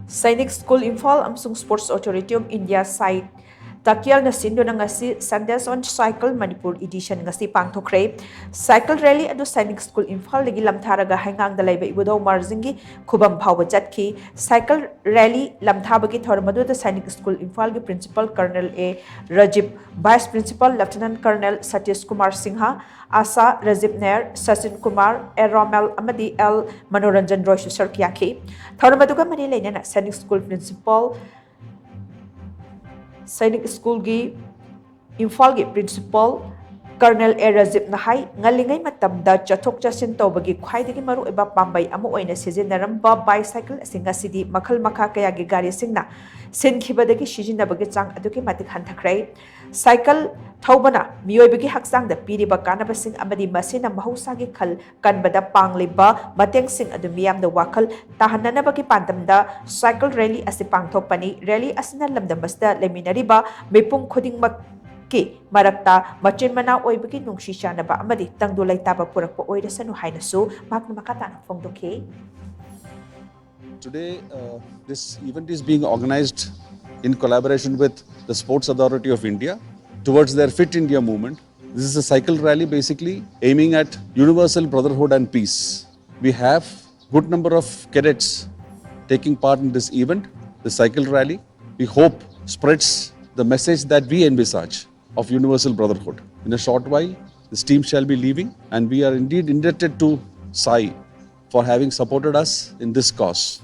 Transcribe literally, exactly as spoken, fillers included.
Sainik School Imphal ꯑꯃꯁꯨꯡ Sports Authority of India, ꯁꯥꯏ ꯇꯥꯀꯤꯌꯥꯜꯅ ꯁꯤꯟꯗꯨꯅ ꯉꯁꯤ Sundays on Cycle Manipur edition ꯉꯁꯤ ꯄꯥꯡꯊꯣꯛꯈ꯭ꯔꯦ꯫ Cycle rally ꯑꯗꯨ Sainik School ꯏꯝꯐꯥꯜꯗꯒꯤ ꯂꯝꯊꯥꯔꯒ ꯍꯩꯉꯥꯡꯗ ꯂꯩꯕ ꯏꯕꯨꯙꯧ ꯃꯥꯔꯖꯤꯡꯒꯤ ꯈꯨꯕꯝ ꯐꯥꯎꯕ ꯆꯠꯈꯤ꯫ Cycle rally ꯂꯝꯊꯥꯕꯒꯤ ꯊꯧꯔꯝ ꯑꯗꯨꯗ Sainik School ꯏꯝꯐꯥꯜꯒꯤ principal Colonel A Rajiv, vice principal Lieutenant Colonel Satish Kumar Singh, ꯑꯥꯁꯥ ꯔꯥꯖꯤꯕ ꯅꯦꯔ, ꯁꯆꯤꯟ ꯀꯨꯃꯥꯔ, ꯑꯦ ꯔꯣꯃꯦꯜ ꯑꯃꯗꯤ ꯑꯦꯜ ꯃꯅꯣꯔꯟꯖꯟ ꯔꯣꯏꯁꯨ ꯁꯔꯨꯛ ꯌꯥꯈꯤ꯫ ꯊꯧꯔꯝ ꯑꯗꯨꯒ ꯃꯔꯤ ꯂꯩꯅꯅ Sainik School principal, Sainik Schoolꯒꯤ ꯏꯝꯐꯥꯜꯒꯤ principal Colonel A ꯔꯥꯖꯤꯕꯅ ꯍꯥꯏ, ꯉꯜꯂꯤꯉꯩ ꯃꯇꯝꯗ ꯆꯠꯊꯣꯛ ꯆꯠꯁꯤꯟ ꯇꯧꯕꯒꯤ ꯈ꯭ꯋꯥꯏꯗꯒꯤ ꯃꯔꯨꯑꯣꯏꯕ ꯄꯥꯝꯕꯩ ꯑꯃ ꯑꯣꯏꯅ ꯁꯤꯖꯤꯟꯅꯔꯝꯕ bicycle ꯑꯁꯤ ꯉꯁꯤꯗꯤ ꯃꯈꯜ ꯃꯈꯥ ꯀꯌꯥꯒꯤ ꯒꯥꯔꯤꯁꯤꯡꯅ ꯁꯤꯟꯈꯤꯕꯗꯒꯤ ꯁꯤꯖꯤꯟꯅꯕꯒꯤ ꯆꯥꯡ ꯑꯗꯨꯛꯀꯤ ꯃꯇꯤꯛ ꯍꯟꯊꯈ꯭ꯔꯦ꯫ Cycle ꯊꯧꯕꯅ ꯃꯤꯑꯣꯏꯕꯒꯤ ꯍꯛꯆꯥꯡꯗ ꯄꯤꯔꯤꯕ ꯀꯥꯟꯅꯕꯁꯤꯡ ꯑꯃꯗꯤ ꯃꯁꯤꯅ ꯃꯍꯧꯁꯥꯒꯤ ꯈꯜ ꯀꯟꯕꯗ ꯄꯥꯡꯂꯤꯕ ꯃꯇꯦꯡꯁꯤꯡ ꯑꯗꯨ ꯃꯤꯌꯥꯝꯗ ꯋꯥꯈꯜ ꯇꯥꯍꯟꯅꯅꯕꯒꯤ ꯄꯥꯟꯗꯝꯗ cycle rally ꯑꯁꯤ ꯄꯥꯡꯊꯣꯛꯄꯅꯤ꯫ Rally ꯑꯁꯤꯅ ꯂꯝꯗꯝ ꯑꯁꯤꯗ ꯂꯩꯃꯤꯟꯅꯔꯤꯕ ꯃꯤꯄꯨꯝ ꯈꯨꯗꯤꯡꯃꯛꯀꯤ ꯃꯔꯛꯇ ꯃꯆꯤꯟ ꯃꯅꯥꯎ ꯑꯣꯏꯕꯒꯤ ꯅꯨꯡꯁꯤ ꯆꯥꯟꯅꯕ ꯑꯃꯗꯤ ꯇꯪꯗꯨ ꯂꯩꯇꯥꯕ ꯄꯨꯔꯛꯄ ꯑꯣꯏꯔꯁꯅꯨ ꯍꯥꯏꯅꯁꯨ ꯃꯍꯥꯛꯅ ꯃꯈꯥ ꯇꯥꯅ ꯐꯣꯡꯗꯣꯛꯈꯤ꯫ Today, uh, this event is being organized in collaboration with the Sports Authority of India towards their Fit India movement. This is a cycle rally basically aiming at universal brotherhood and peace. We have good number of cadets taking part in this event, the cycle rally. We hope spreads the message that we envisage of universal brotherhood. In a short while, this team shall be leaving, and we are indeed indebted to Sai for having supported us in this cause.